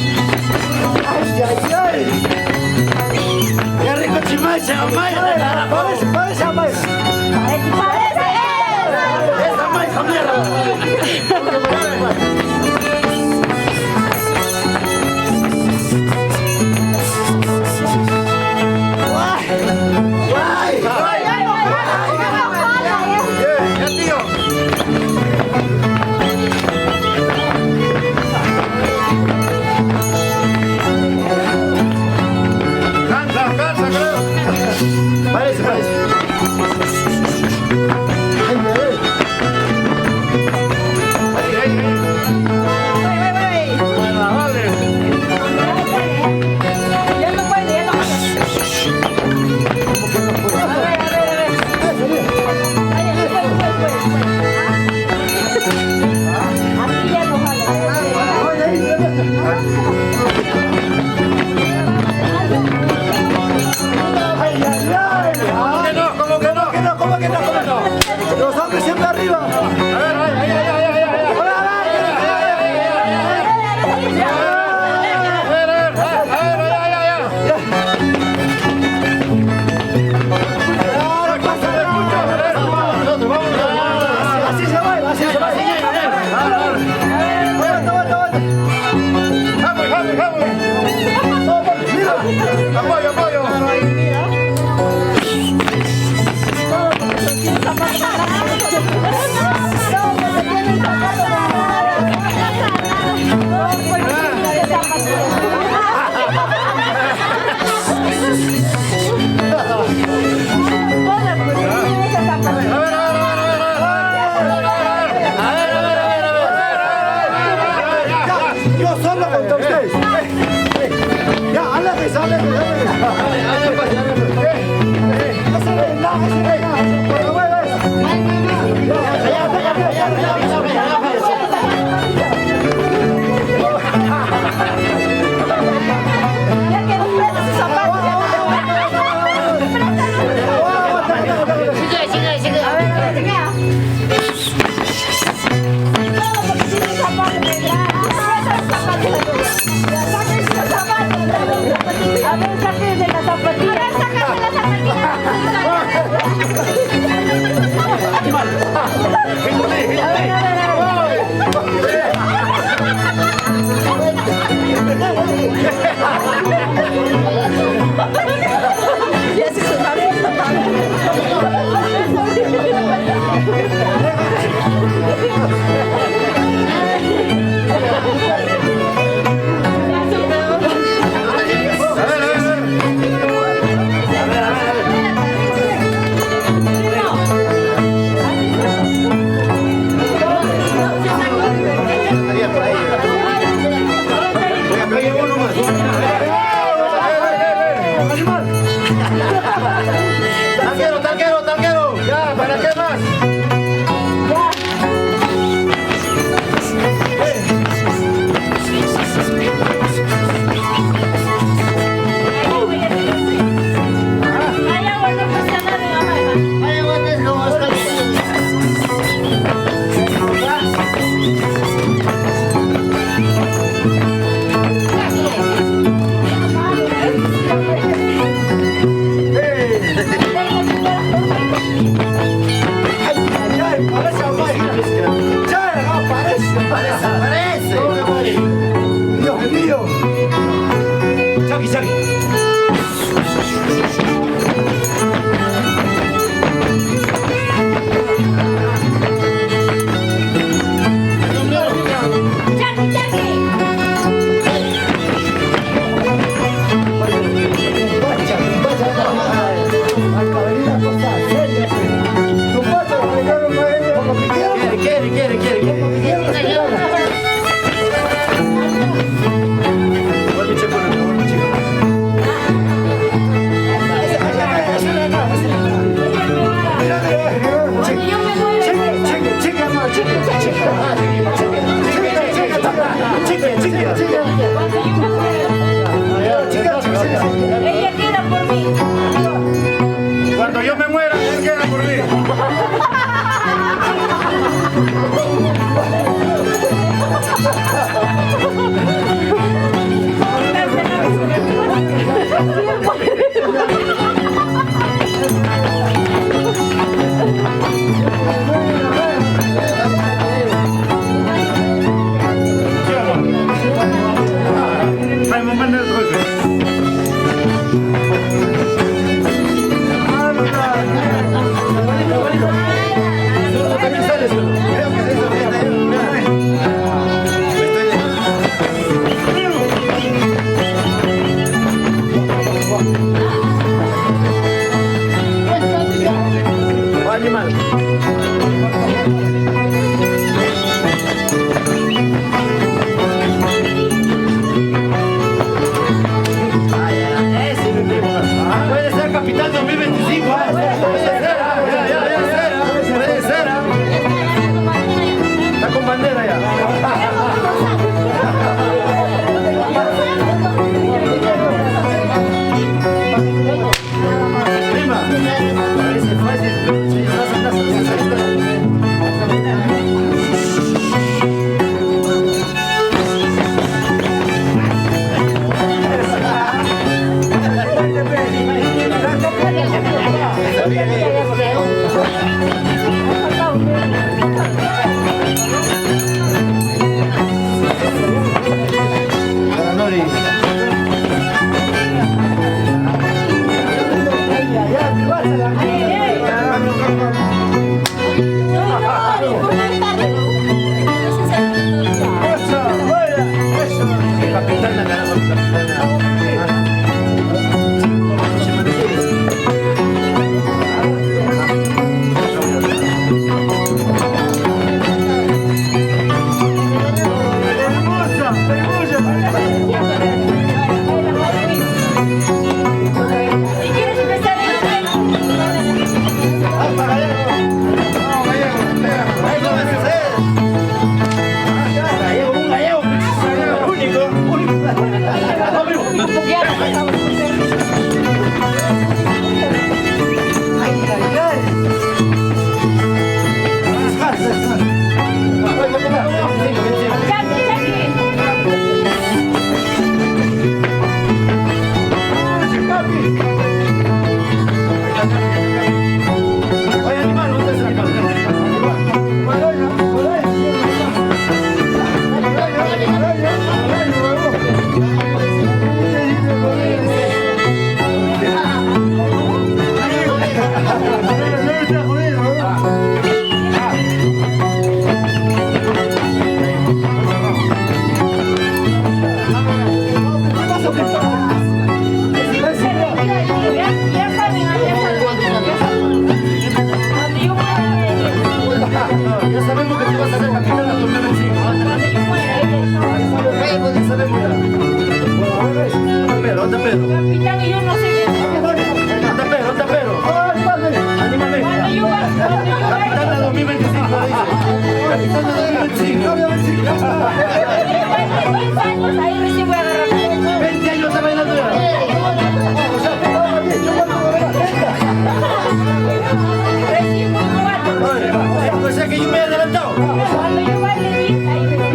¡Ay, ay, ay! ¡Qué rico chimacha, ¡Amaya! ¡Parece, parece Amaya! ¡Parece, parece! ¡Es Amaya, mierda! ¡Guay! ¡Guay! ¡Ya, tío! Cansa, cansa, creo. Parece, parece. Ay, bebé. Ahí, ahí, ahí. Bueno, vale. Ya no puede, ya no puede. A ver, a ver, a ver. Ay, ya no puede, puede, puede, puede. Así ya no jala. Ay, ahí, ay, ay, ay. ¿Cómo que no? ¿Cómo que no? ¿Cómo que no? ¿Cómo que no? ¿Cómo que no? Los hombres siempre arriba. A ver, ay, ay, ay, ay, ay, ay. A ver, a ver, a ver, ay, ay, ay. Claro, pasa, así se baila, así se baila. Vuelta, vuelta, vuelta. Vamos, vamos, vamos. Mira. Apoyo, apoyo. A ver, a ver, a ver, a ver, a ver, a ver, a ver, a ver, a ver. Ya, yo solo contra ustedes. Ya, aléjense, aléjense, aléjense. Ese es la, ese es la. Pero bueno, es. Ya, ya, ya, ya, ya, ya, Ya que nos presta sus zapatos. Sigue, sigue, sigue. A ver, a ver, sigue. Todo porque tiene zapatos, ¿verdad? Sáquense los zapatos. A ver, sáquense las zapatillas. A ver, sáquense las zapatillas. A ver, a ver, a ver. Ya se soltaron los zapatos. A ver, a ver, a ver. Talquero, talquero, talquero. Ya, ¿para qué más? Hey. Animal. Puede ser capitán 2025. Puede ser, ya, puede ser. Está con bandera ya. Prima, parece fácil, pero sí, Capitana, carajo, capitana. Si quieres empezar el Chaki, chaki. Ya saben, ya saben. Cuando yo muera, Ya sabemos que tú vas a ser capitana 2025. Cuando yo muera, Ya sabemos ya. Pero, pero. Capitán, y yo no sé qué. Pero, pero. Anímame. Cuando yo Capitana 2025, dice. Capitana 2025. Cuando yo baile 10 años, ahí recién voy a agarrar. 20 años está bailando ya. Recién voy probando. O sea que yo me he adelantado. Cuando yo baile 10, ahí me voy.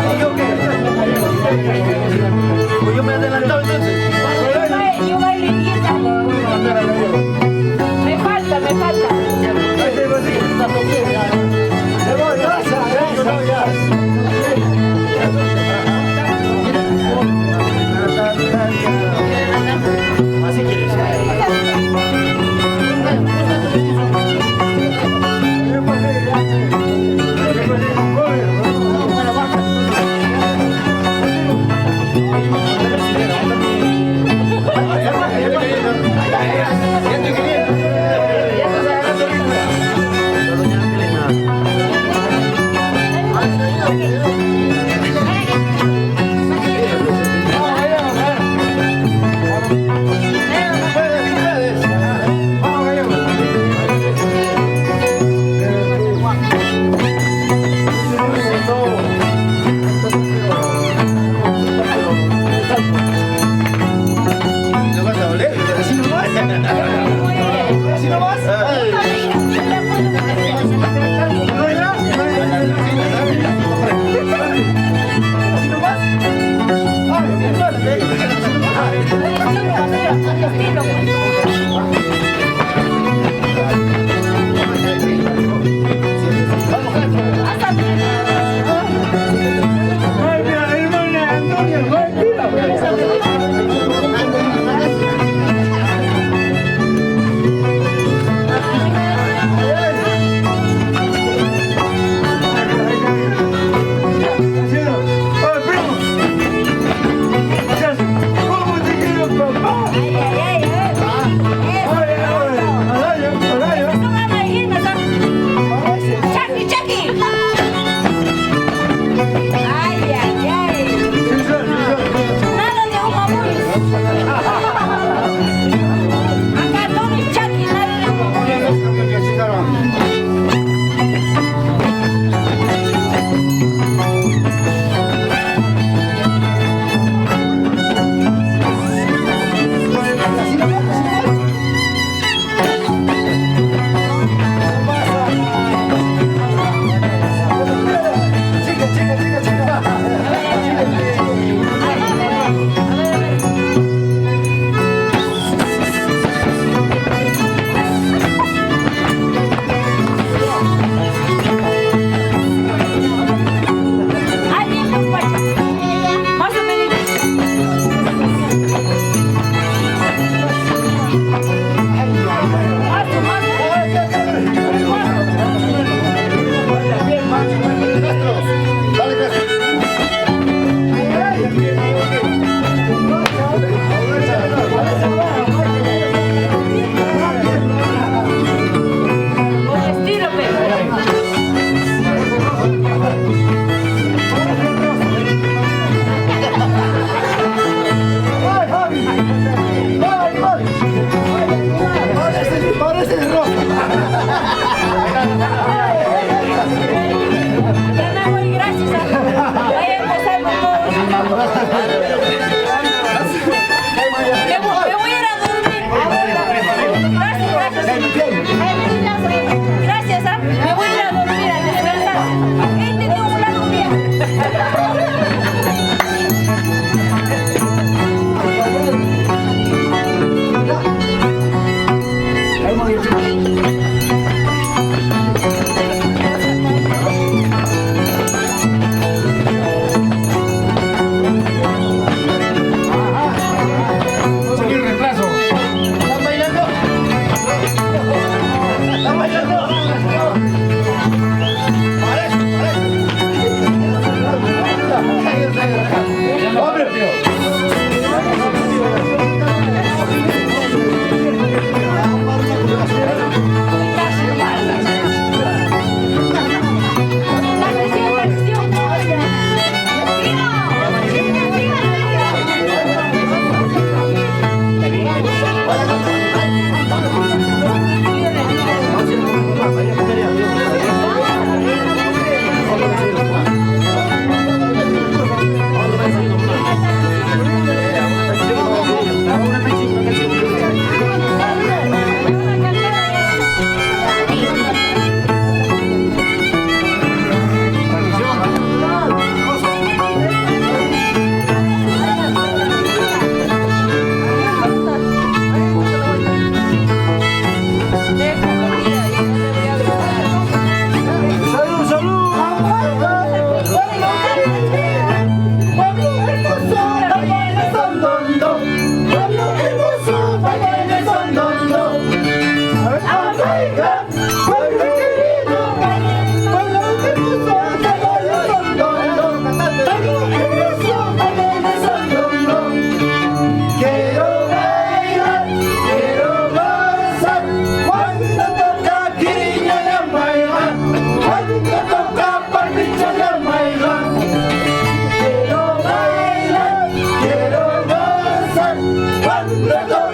¿Y yo qué? Pues yo me he adelantado entonces. Cuando yo baile 10 años. Me falta, me falta. Así quieres. ¿No vas a oler? ¿Así nomás? ¿Así nomás? ¿Así nomás? ¿Cómo te quiero, papá? Ay, ay, ay, ay. Alberto.